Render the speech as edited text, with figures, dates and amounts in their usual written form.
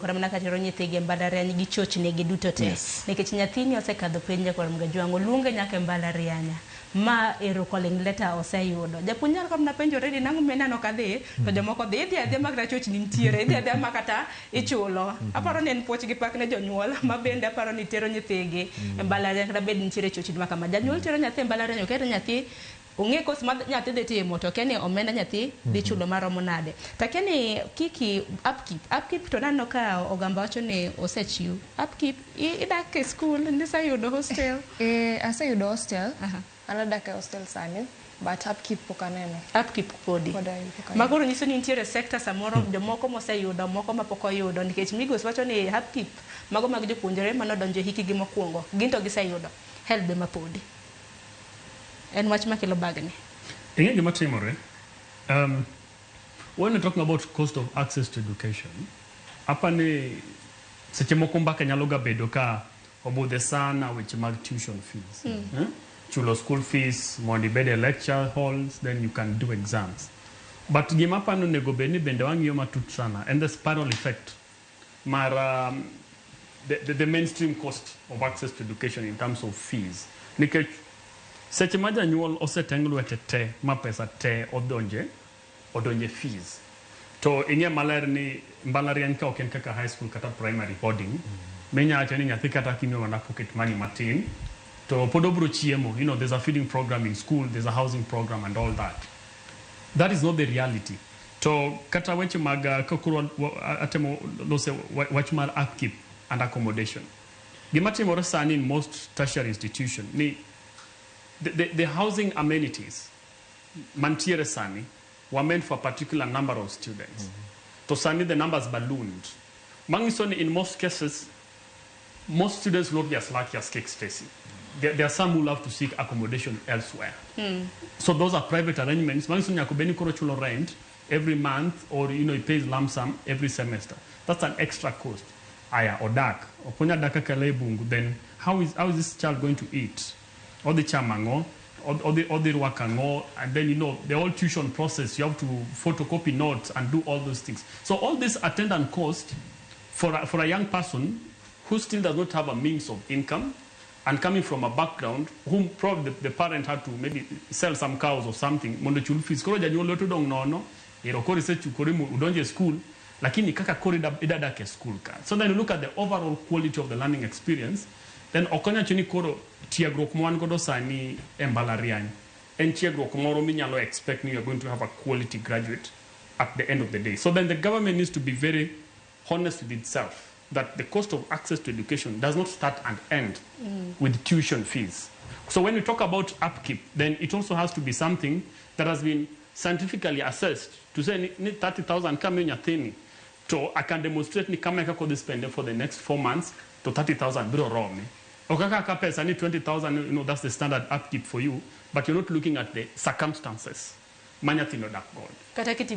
Kata mana katero nyithigi e mbalariany gi chochni gi duto te. Nikech nyathini osekadho penj nyakwar Mgajwang', oluonge nyaka e mbalariany ma ero calling letter oseyudo. Japuonj nyalo kata mana penjore ni nang'o miyo an ok adhi to jomoko dhi. Idhi adhiya ma kata chochni nitiere, idhi adhiya ma kata ichulo. Aparo ni en puoch gi pak ne jonyuol ma bende aparo ni tero nyithigi e mbalariany kata bed nitiere chochni ma kama. Janyuol tero nyathi e mbalariany oket nyathi ong'e course ma nyathi dhi timo to okia ni omenda nyathi dhi chulo maromo nade. To akia ni kiki upkeep, upkeep to naneno ka Ogamba wacho ni osechiw. Upkeep idak e school niseyudo hostel? Eh, aseyudo hostel. An adak e hostel sani, but upkeep pok aneno. Upkeep podi. Pod pok aneno. Magoro nyiso ni nitiere sector samoro jomoko moseyudo, moko mapok oyudo nikech Migos wacho ni upkeep mago mag jopuonjre manodonjo e hikgi mokwongo gin to giseyudo. HELB ema podi. En wach makelo bagni. Ing'e gima timore? When we're talking about cost of access to education, apani seche moko mbaka nyalo ga bedo ka obudhe sana weche mag tuition fees. Eh? Chulo school fees, mondo ibed e lecture halls, then you can do exams. But gima apani onego bed ni bende wang'iyo matut sana en the spiral effect mar the mainstream cost of access to education in terms of fees. Nikech seche ma janyuol oseteng lwete te ma pesa te odonje fees. To ing'e maler ni mbalariany ka ok en kaka high school kata primary boarding, minya wacho ni nyathi kata kimiyo mana pocket money matin, to pod obro chiemo. There's a feeding program in school, there's a housing program and all that. That is not the reality. To kata weche mag ka koro atemo lose wach mar upkeep and accommodation. Gima timore sani in most tertiary institution ni the housing amenities mantiere sani were meant for a particular number of students. To sani the numbers ballooned. Mangiso ni in most cases, most students will not be as lucky as Cake Stacy. There are some who love to seek accommodation elsewhere. So those are private arrangements. Mangiso nyaka bed ni koro chulo rent every month or he pays lump sum every semester. That's an extra cost. Aya, odak. Okonya dak kaka lee bungu, then how is this child going to eat? Odhi chamo ang'o? Odhi rwako ang'o? And then the whole tuition process, you have to photocopy notes and do all those things. So all this attendant cost for a young person who still does not have a means of income and coming from a background whom probably the parent had to maybe sell some cows or something mondo chul fees. Koro janyuol lwete odong' nono, ero koro isechukori udonjo e school, lakini kaka koro ida dak e school ka. So then you look at the overall quality of the learning experience, then ok onyal wacho ni koro tiegruok ma wan godo sani e mbalariany en tiegruok moro minyalo expect ni you are going to have a quality graduate at the end of the day. So then the government needs to be very honest with itself that the cost of access to education does not start and end with tuition fees. So when we talk about upkeep, then it also has to be something that has been scientifically assessed to say ni 30,000 kamiyo nyathini to I can demonstrate ni kama kaka odhi spend for the next 4 months to 30,000 biro rome. Ok kaka ka pesa ni 20,000, that's the standard upkeep for you, but you're not looking at the circumstances ma nyathino dak godo. Kata kiti